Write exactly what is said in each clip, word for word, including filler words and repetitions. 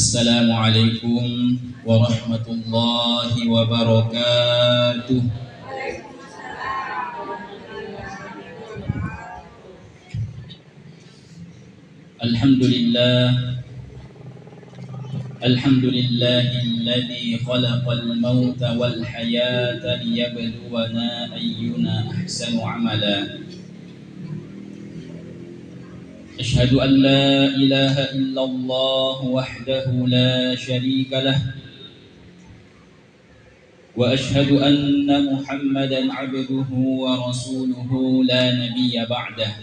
Assalamualaikum warahmatullahi wabarakatuh. Alhamdulillah. Alhamdulillahilladzi khalaqal mauta wal hayata liyabluwana ayyuna ahsanu amala. Asyhadu an la ilaha illallah wahdahu la syarika lah. Wa asyhadu anna Muhammadan abduhu wa rasuluhu la nabiyya ba'dah.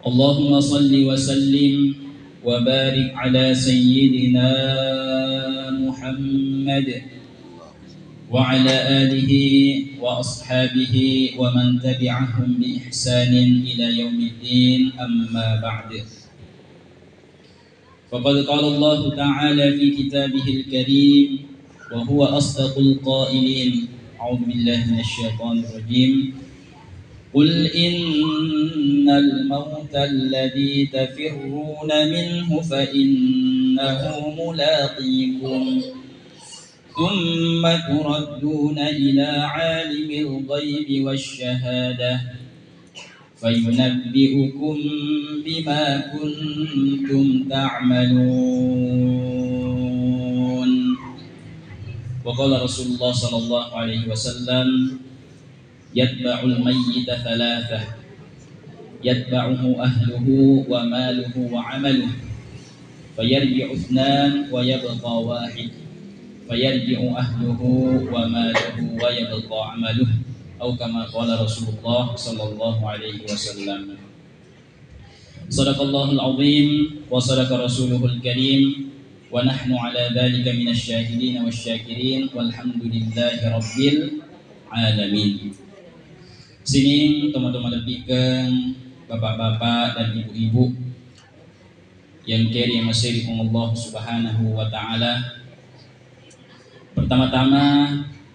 Allahumma salli wa sallim wa barik ala sayyidina Muhammad wa ala alihi wa ashabihi wa man tabi'ahum bi ihsanin ila yaumiddin, amma ba'd. Faqad qala Allahu ta'ala fi kitabihil karim wa huwa asdaqul qailin. A'udzu billahi minasy syaithanir rajim. Qul innal mautal ladzi tafirruna minhu fa innahu mulaqikum. Thumma turadduna ila alimil ghaibi wasy syahadah fayunabbi'ukum bima kuntum ta'malun. Wa qala Rasulullah sallallahu alaihi wasallam, yatba'ul mayyita thalathah, yatba'uhu ahluhu wa maluhu wa amaluh, fayarji'u ithnan wa yabqa wahid, fayarji'u ahluhu wa maluhu wa yabqa amaluh, au kama qala Rasulullah sallallahu alaihi wasallam. Sadaqallahul azim wa sadaqa rasuluhul karim wa nahnu ala dzalika minasy syahidin wasy syakirin walhamdulillahi rabbil alamin. Sining tomatoa malebbikeng, bapak-bapak dan ibu-ibu yang keri yang maseri Allah Subhanahu wa taala. Pertama-tama,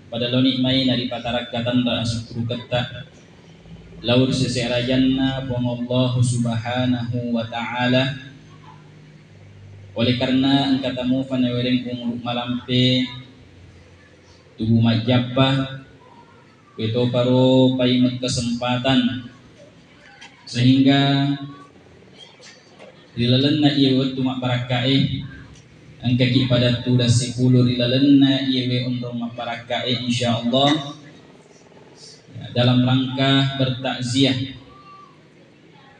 pada loni mai naripatarakkatanra asukkuruketta lao ri sese arajanna Puang Allah Subhanahu wa taala. Oleh karena engka tamufa nawereng umuru malampe, tubu majjappa, Kuetoparo paimeng kesempatan, sehingga ri lalenna iye wettu mabbarakkae, engkaki pada tudang sipulung ri lalenna iyewe onrong mabbarakkae, insyaallah, dalam rangka bertakziah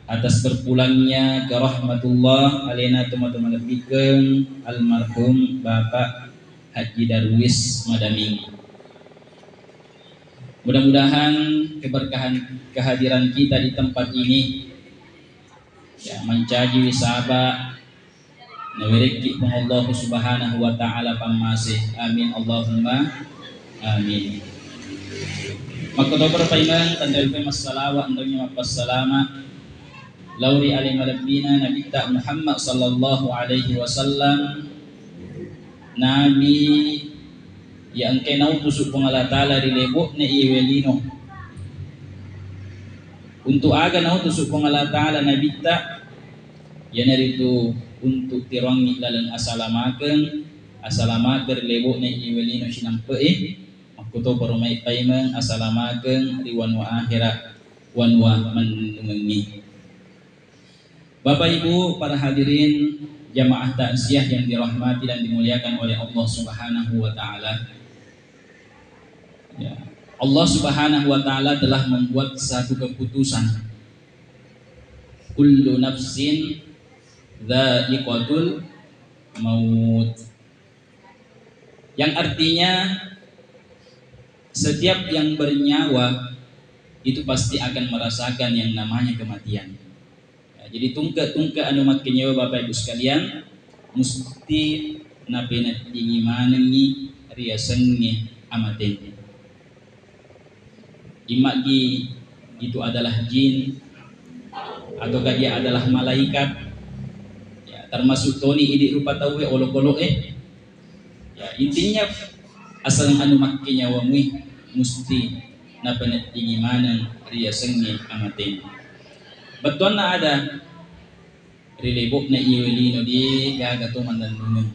atas berpulangnya ke rahmatullah alena tomatoa malebbikeng almarhum Bapak Haji Darwis Madaming. Mudah-mudahan keberkahan kehadiran kita di tempat ini, ya, mancaji wisaba nawerekki Puang Allah Subhanahu wa taala pammase. Amin, Allahumma amin. Makkotoparo paimeng, tenrepe massalawa, enrengnge mappassalama lao ri ale malebbina Nabitta Muhammad sallallahu alaihi wasallam, Nabi iya engkae nautusu Puang Allah Taala ri lebo'na iyewe lino. Untuk aga nautusu Puang Allah Taala Nabitta? Iyanaritu untuk tiroangngi laleng asalamakeng, asalamakeng ri lebo'na iyewe lino sinampe'e, makkotoparo mai paimeng asalamakeng ri wanua ahera, wanua mannennungengngi. Bapak Ibu, para hadirin jamaah takziah yang dirahmati dan dimuliakan oleh Allah Subhanahu wa taala. Ya, Allah Subhanahu wa taala telah membuat satu keputusan. Kullu nafsin dzaiqatul maut. Yang artinya setiap yang bernyawa itu pasti akan merasakan yang namanya kematian. Ya, jadi tungke-tungke anu makkenyawa Bapak Ibu sekalian, musti napeneddingi manengngi riasengnge amatenne. Immagi itu adalah jin, ataukah dia adalah malaikat, ya, termasuk toni idi rupa tauwe olokolo'e. Ya, intinya asal anu makkenyawamui musti napeneddingi maneng riasengnge amatenne. Bettuanna ada Ri lebo'na iwe lino de' gaga to mannennungeng.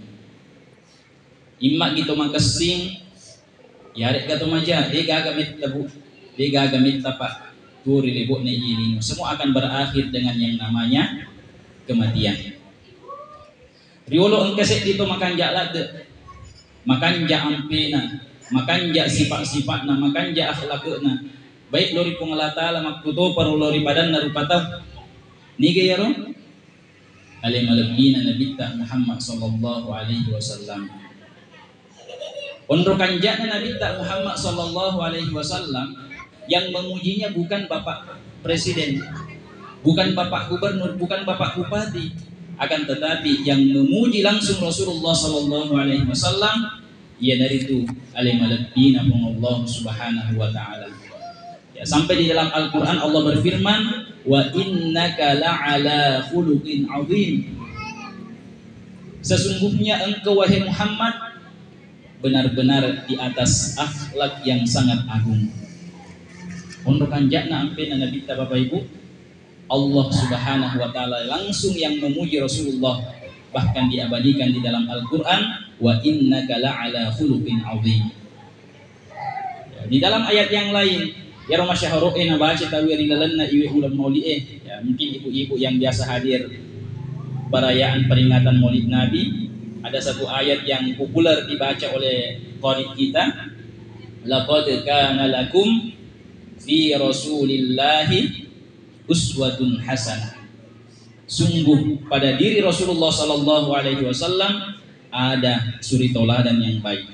Imma gi to makessing, yaregga to maja, de' gaga metta bu, de' gaga metta pa tuo ri lebo'na iye lino. Semua akan berakhir dengan yang namanya kematian. Riolo engka seddi to makanja' ladde', makanja' ampena, makanja' sipa'-sipa'na, makanja' akhlakna, baik lao ri Puang Allah Ta'ala makkutoparo lao ri padanna rupa tau. Niga iyaro? Ale malebbina Nabitta Muhammad sallallahu alaihi wasallam. Onro kanja'na Nabitta Muhammad sallallahu alaihi wasallam, yang memujinya bukan bapak presiden, bukan bapak gubernur, bukan bapak bupati, akan tetapi yang memuji langsung Rasulullah sallallahu alaihi wasallam, iyanaritu ale malebbina Puang Allah Subhanahu wa Ta'ala. Ya, sampai di dalam Al-Quran Allah berfirman, "Wa innaka la'ala khuluqin azim." Sesungguhnya engkau, wahai Muhammad, benar-benar di atas akhlak yang sangat agung. Onro kanja'na ampena Nabitta, Bapak Ibu, Allah Subhanahu wa Ta'ala langsung yang memuji Rasulullah, bahkan diabadikan di dalam Al-Quran, "Wa innaka la'ala khuluqin azim." Ya, di dalam ayat yang lain, iyaro masyahoro'e nabaca tauwe ri lalenna iwe uleng mauli'e. Ya, mungkin ibu-ibu yang biasa hadir perayaan peringatan Maulid Nabi, ada satu ayat yang populer dibaca oleh qari kita, "Laqad kana lakum fi Rasulillahi uswatun hasanah." Sungguh pada diri Rasulullah sallallahu alaihi wasallam ada suri tauladan yang baik.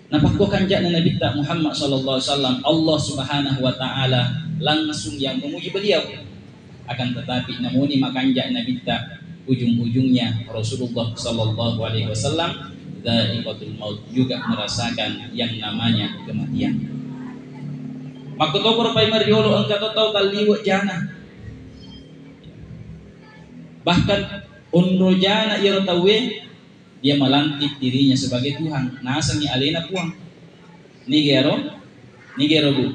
Napakkua kanja'na Nabitta Muhammad sallallahu alaihi wasallam, Allah Subhanahu wa Ta'ala langsung yang memuji beliau. Akan tetapi, namuni makanja' Nabitta, ujung-ujungnya Rasulullah sallallahu alaihi wasallam dzaiqatul maut, juga merasakan yang namanya kematian. Makkutoparo paimeng riolo engka to tau talliwe' jana. Bahkan onro jana iyaro tauwe, dia melantik dirinya sebagai Tuhan, nasengngi alena Puang. Niga ero? Niga ero, Bu?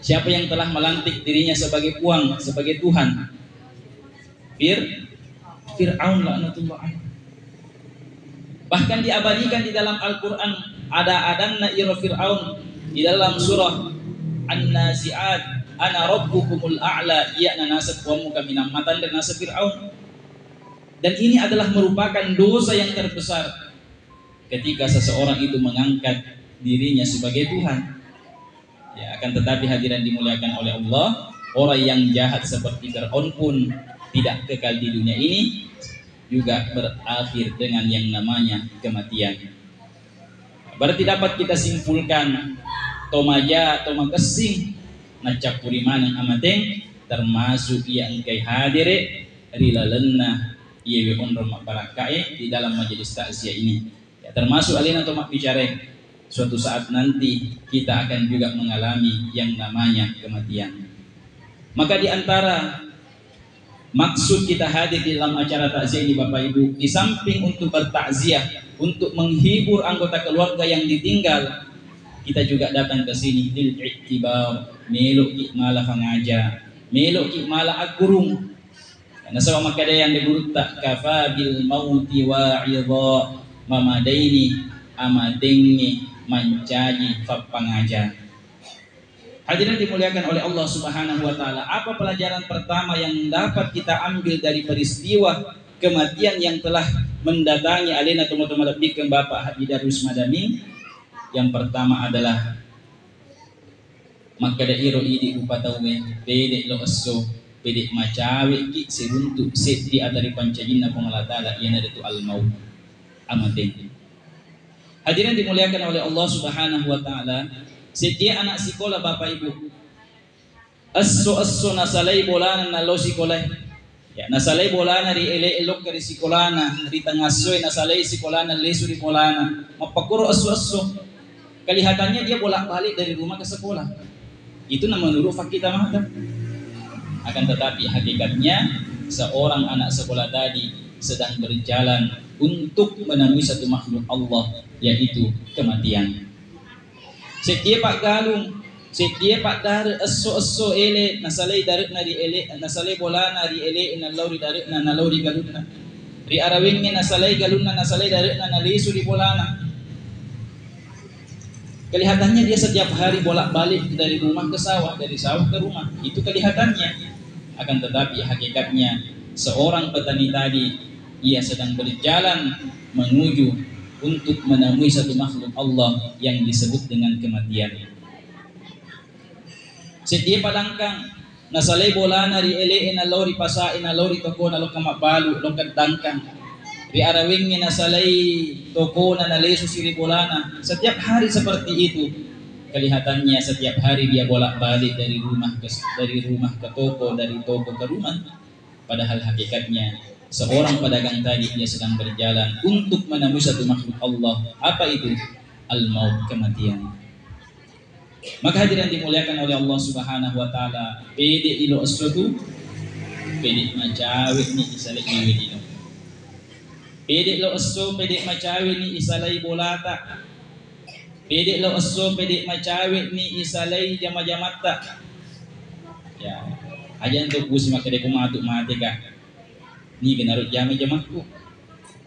Siapa yang telah melantik dirinya sebagai Puang, sebagai Tuhan? Fir-, Fir'aun laknatullah alaih. Bahkan diabadikan di dalam Al-Quran ada-adanna iro Fir'aun di dalam surah An-Nazi'at, "Ana rabbukumul a'la," iyana naseng Puammu kaminang matanre, naseng Fir'aun. Dan ini adalah merupakan dosa yang terbesar ketika seseorang itu mengangkat dirinya sebagai Tuhan. Ya, akan tetapi hadirin dimuliakan oleh Allah, orang yang jahat seperti Fir'aun pun tidak kekal di dunia ini, juga berakhir dengan yang namanya kematian. Berarti dapat kita simpulkan, to maja, to makessing, naccappuri maneng amateng, termasuk iya engkai hadere ri lalenna iyewe onrong mabbarakka'e di dalam majelis takziah ini. Ya, termasuk alena to mabbicarae, suatu saat nanti kita akan juga mengalami yang namanya kematian. Maka di antara maksud kita hadir di dalam acara takziah ini, Bapak Ibu, di samping untuk bertakziah, untuk menghibur anggota keluarga yang ditinggal, kita juga datang ke sini lil i'tibar, meloki mala fangaja, meloki mala aggurung. Nasaba makkeda iyande gurutta, "Kafa bil mauti wa'idha," mamadaini amatengnge mancaji fappangaja. Hadirin dimuliakan oleh Allah Subhanahu wa Ta'ala, apa pelajaran pertama yang dapat kita ambil dari peristiwa kematian yang telah mendatangi alena tomatoa malebbikkeng Bapak Haji Darwis Madani? Yang pertama adalah makkeda iro idi rupa tauwe, pede lo esso, pede macawe'ki siruntu seddi ata ripancajinna Puang Allah Ta'ala, iyanaritu al-maut, amateng. Hadirin dimuliakan oleh Allah Subhanahu wa Ta'ala, seddi anak sikola, Bapak Ibu, esso-esso nasalai bolana nalao sikolae. Ya, nasalai bolana ri ele-, elokka ri sikolana, ri tengngassoe nasalai sikolana lesu ri bolana. Mappakkoro esso-esso. Kelihatannya dia bolak-balik dari rumah ke sekolah. Itu na menurut fakkita mata. Akan tetapi hakikatnya seorang anak sekolah tadi sedang berjalan untuk menemui satu makhluk Allah, yaitu kematian. Seddi paggalung, Seddie paddare esso-esso ele nasalai dare'na ri ele, nasalai bolana ri ele, nalao ri dare'na, nalao ri galunna. Ri arawengnge nasalai galunna, nasalai dare'na, nalesu ri bolana. Kelihatannya dia setiap hari bolak-balik dari rumah ke sawah, dari sawah ke rumah. Itu kelihatannya. Akan tetapi hakikatnya seorang petani tadi, ia sedang berjalan menuju untuk menemui satu makhluk Allah yang disebut dengan kematian. Seddie padangkang, nasalai bolana ri ele'e, nalao ri pasae, nalao ri tokona, lokka mabbalu, lokka dangkang. Ri arawengnge nasalai tokona, nalesu si ri bolana. Setiap hari seperti itu. Kelihatannya setiap hari dia bolak-balik dari rumah ke, dari rumah ke toko, dari toko ke rumah. Padahal hakikatnya seorang pedagang tadi dia sedang berjalan untuk menemui satu makhluk Allah. Apa itu? Al-maut, kematian. Maka hadirin dimuliakan oleh Allah Subhanahu wa Ta'ala, pede ilo esso tu, pede macawe ni isalai iwe dino. Pede lo esso, pede macawe ni isalai bolata. Pede lo esso, pede macawe ni isalai jama-jamatta. Ya, aja ento pusi makkeda ko matu mate ka. Ni genaro jama jamakku.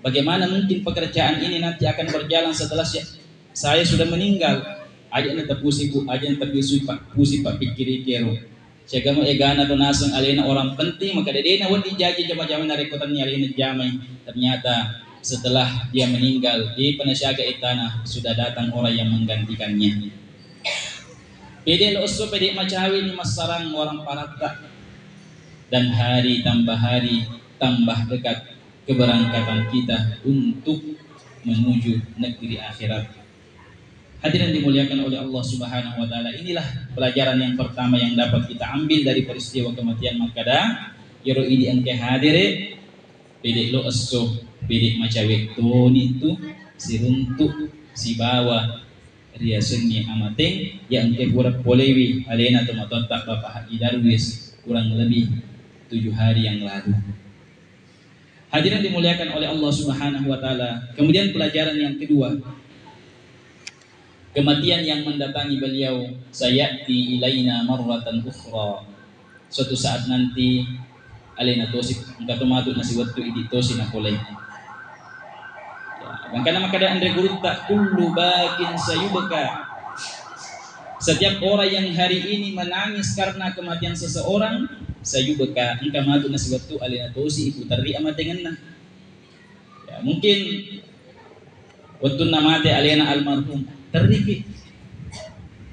Bagaimana mungkin pekerjaan ini nanti akan berjalan setelah si-, saya sudah meninggal? Aja na tapusi, Bu, aja na tapusi, Pak, pusi, Pak, pikiri kero. Siaga mo egana to naseng alena orang penting, maka de-, dena wedding jaji jama-jama narekko tennia alena jamai. Ternyata setelah dia meninggal, di penasiaga etana sudah datang orang yang menggantikannya. Pede lo esso, pede macawe ni massarang orang paratta. Dan hari tambah hari tambah dekat keberangkatan kita untuk menuju negeri akhirat. Hadirin dimuliakan oleh Allah Subhanahu wa Ta'ala, inilah pelajaran yang pertama yang dapat kita ambil dari peristiwa kematian makkada, iyaro idi engka hadere, pede lo esso, pede macawe toni tu siruntuk sibawa riasengnge amateng, ya engka pura polewi alena tomatoatta Bapak Haji Darwis kurang lebih tujuh hari yang lalu. Hadirin dimuliakan oleh Allah Subhanahu wa Ta'ala. Kemudian pelajaran yang kedua, kematian yang mendatangi beliau, sayati ilaina marratan ukhra. Suatu saat nanti, alena tosi, engka to matu nasiwettu idi tosi napolei. Ya, mangkana makkada anre gurutta, kullu bakin sayubka. Setiap orang yang hari ini menangis karena kematian seseorang, sayubka, engka matu nasiwettu alena tosi iputerri amatengenna. Ya, mungkin wettunna mate alena almarhum, terriki.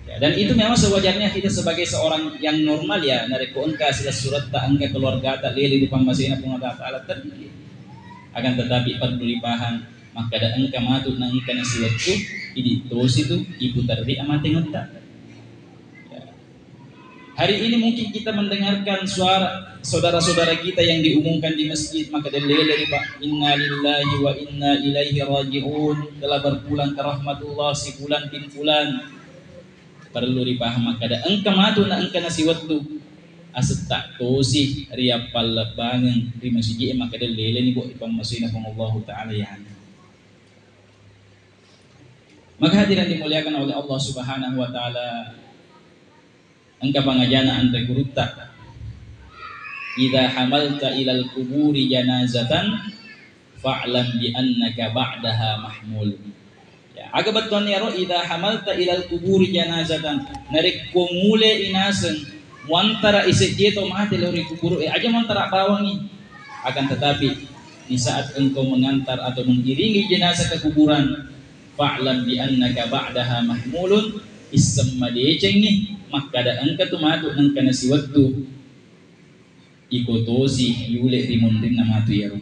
Ya, dan itu memang sewajarnya kita sebagai seorang yang normal ya, narekko engka silessuretta, engka keluargata lele ri pammasena Puang Allah Ta'ala, terriki. Akan tetapi perlu dipaham, makkada engka matu na engka nasiwettu, idi tosi tu iputerri amatengetta. Ya. Hari ini mungkin kita mendengarkan suara saudara-saudara kita yang diumumkan di masjid, makkada lele ri Pak, "Inna lillahi wa inna ilaihi raji'un, telah berpulang ke rahmatullah si fulan bin fulan." Perlu dipaham, makkada engka matu na engka nasiwettu, asetta tosi riappallebbangeng ri masjid, makkada lele ni, Bu, ri pammasena Puang Allahu Ta'ala, ya. Maka hadirin dimuliakan oleh Allah Subhanahu wa Ta'ala, engka pangajana anre gurutta, "Idza hamalta ilal kuburi janazatan, fa'lam bi annaka ba'daha mahmul." Ya, aga bettuanna iyaro, "Idza hamalta ilal kuburi janazatan." Narekko mule inaseng muantara iseddie to mate lao ri kuburu e, aja muantara bawangi. Akan tetapi, di saat engkau mengantar atau mengiringi jenazah ke kuburan, fa'lam bi annaka ba'daha mahmulun, isseng madecengngi, makkada engka tu matu nengka nasiwettu, iko tosi yule ri munrinna matu iyaro.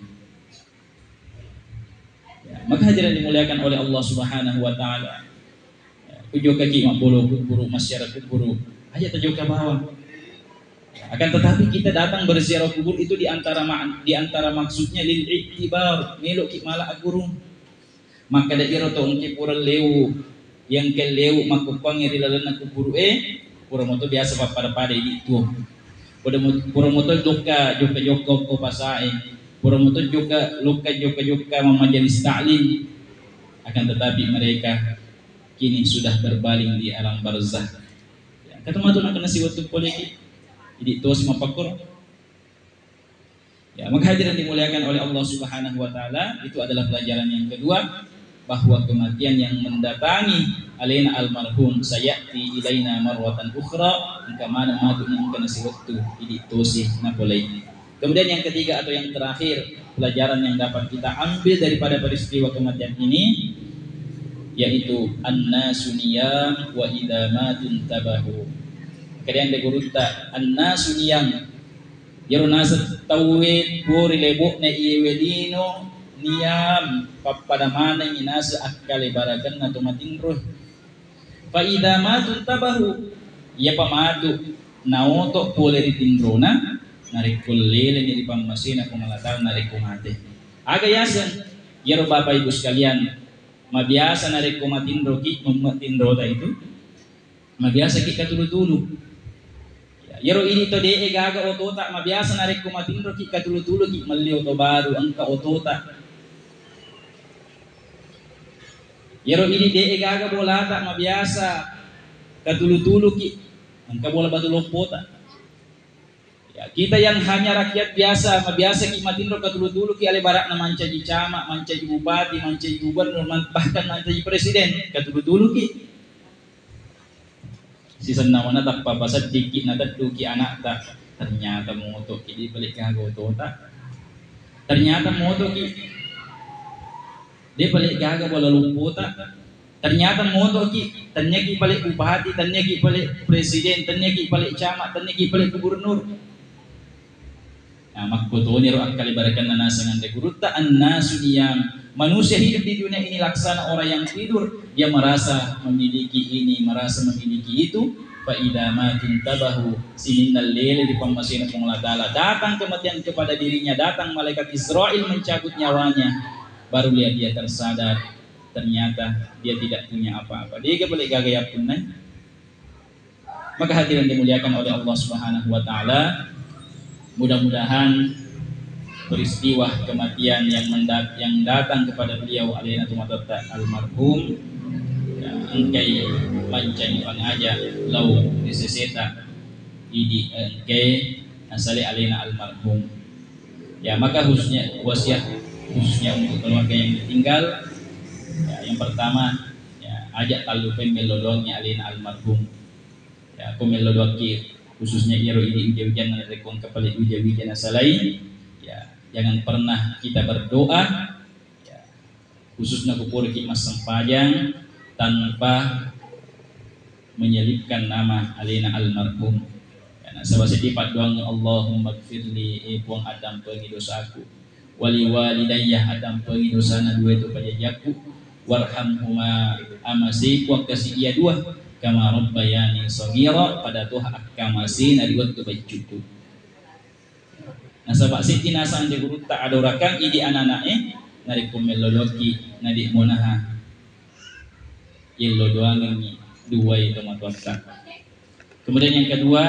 Ya, maka hadirin dimuliakan oleh Allah Subhanahu wa Ta'ala. Ya, kujokaki mabbolo kuburu, massiara kuburu, aja tajoka bawang. Akan tetapi kita datang berziarah kubur itu di antara ma-, di antara maksudnya lil iktibar, meloki mala agurung. Makkada iro to engke pura lewu, yang ke lewu makkukkuangnge ri lalenna kuburu e, pura moto biasa pappada-pada idi tuo. Pada mo-, pura moto jokka, jokka-jokka ko pasae, pura moto jokka, lokka jokka-jokka mammajelis taklim. Akan tetapi mereka kini sudah berbaring di alam barzah. Ya, Katumatu nakenna siwettu poleki, idi tosi mappakkoro. Ya, maka hadirin dimuliakan oleh Allah Subhanahu wa Ta'ala, itu adalah pelajaran yang kedua, bahwa kematian yang mendatangi alena almarhum, sayati ilaina marwatan ukhra, engka maneng matu engka nasiwettu, idi tosi napolei. Kemudian yang ketiga atau yang terakhir, pelajaran yang dapat kita ambil daripada peristiwa kematian ini, yaitu annasu niyam wa idza matu intabahu. Kemudian de gurutta, annasu niyam, iyaro naseng tauwe puri lebo'na iyewe lino, niyam, pappada manengngi naseng akkalebarakenna to matinro. Fa idza matu intabahu, iyapa matu naoto pole ri tinrona, narekko leleni ri pammasena Puang Allah Ta'ala narekko mate. Aga yaseng? Iyaro Bapak Ibu sekalian, mabiasa narekko matinroki, memme tinrota itu, mabiasaki katulu-tulu. Ya, iyaro idi to de'e gaga otota, mabiasa narekko matinroki katulu-tuluki melli oto baru, engka otota. Iyaro idi de'e gaga bolata, mabiasa katulu-tuluki engka bola batu loppota. Ya, kita yang hanya rakyat biasa, mabiasaki matinro katulu-tuluki, ale barakna mancaji camat, mancaji bupati, mancaji gubernur, man-, bahkan mancaji presiden, katulu-tuluki. Sisenna maneng tappa paseddikki natedduki anakta, ternyata motoki di balik gaga otota. Ternyata motoki di balik gaga bola loppota. Ternyata motoki, tenniaki balik bupati, tenniaki balik presiden, tenniaki balik camat, tenniaki balik gubernur. Nah, makkotoniro akkalebarakenna naseng anre gurutta, annasu niyam. Manusia hidup di dunia ini laksana orang yang tidur, dia merasa memiliki ini, merasa memiliki itu. Fa idza matu intabahu, sininna lele ri pammasena Puang Allah Ta'ala, datang kematian kepada dirinya, datang malaikat Israel mencabut nyawanya, barulah dia tersadar, ternyata dia tidak punya apa-apa. De'ga balik gaga yappunnai. Maka hadirin dimuliakan oleh Allah Subhanahu wa Ta'ala, mudah-mudahan peristiwa kematian yang mendat-, yang datang kepada beliau, alena tomatoatta almarhum, ya, engkai mancaji pangaja lao ri seseta idi engkai nasale alena almarhum. Ya, maka khususnya wasiat khususnya untuk keluarga yang ditinggal, ya, yang pertama, ya, aja tallupai mello doangngi alena almarhum. Ya, ko mello doakki, khususnya iyaro idi wija-wija narekko engka pale wija-wija nasalai, ya, jangan pernah kita berdoa, ya, khususna ko puraki massempajang tanpa menyelipkan nama alena almarhum. Ya, nasaba seddi paddoang, Allahumma gfirli, eh, Puang, addampengi dosaku. Wali walidayya, addampengi dosana dua itu pajajiakku, warhamhuma, amase Puang kasi iya dua, kama rabbayani shaghira, pada toha akkamasena ri wettu baccukku. Nasaba seddi nasang de gurutta adorakang idi anana'e, narekko mello doakki nadi monaha yello doangengngi duai tomatoatta. Kemudian yang kedua,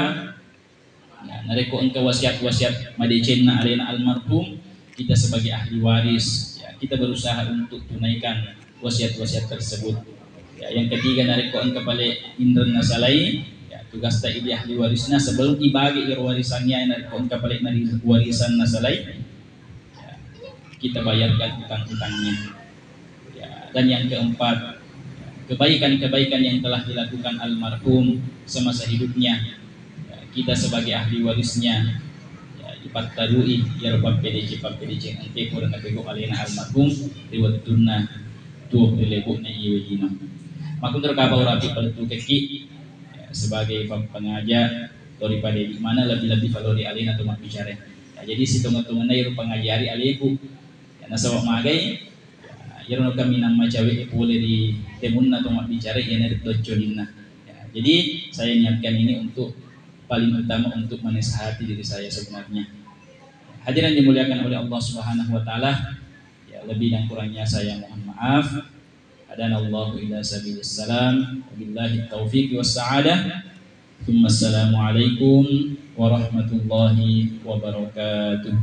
ya, narekko engka wasiat-wasiat madecenna alena almarhum, kita sebagai ahli waris, ya, kita berusaha untuk tunaikan wasiat-wasiat tersebut. Ya, yang ketiga, narekko engka pale inreng nasalai, ya, tugasta idi ahli warisna sebelum ibagi iro warisannya, narekko engka pale nari warisan nasalai, ya, kita bayarkan utang-utangnya. Ya, dan yang keempat, kebaikan-kebaikan yang telah dilakukan almarhum semasa hidupnya, ya, kita sebagai ahli warisnya, ya, ipattarui iyaro pappedece-pappedece engke pura napegau alena almarhum ri wettunna tuo ri lebo'na iyewe lino. Makkuniro kapang urapi palettukekki, ya, sebagai pampangaja, daripada di mana lebih-lebih kalau di alena to mabbicara. Ya, jadi sitongeng-tongenna iyaro pangajari aleku. Ya, nasaba magai, ya, iyaro kaminang macawe pole ri temunna to mabbicara, iyanaritu accolinna. Ya, jadi saya niatkan ini untuk paling utama untuk menasehati diri saya sebenarnya. Hadirin dimuliakan oleh Allah Subhanahu wa Ta'ala, ya, lebih dan kurangnya saya mohon maaf. Hadanallahu ila sabilis salam. Wabillahi taufiq was sa'adah. Tsumma assalamualaikum warahmatullahi wabarakatuh.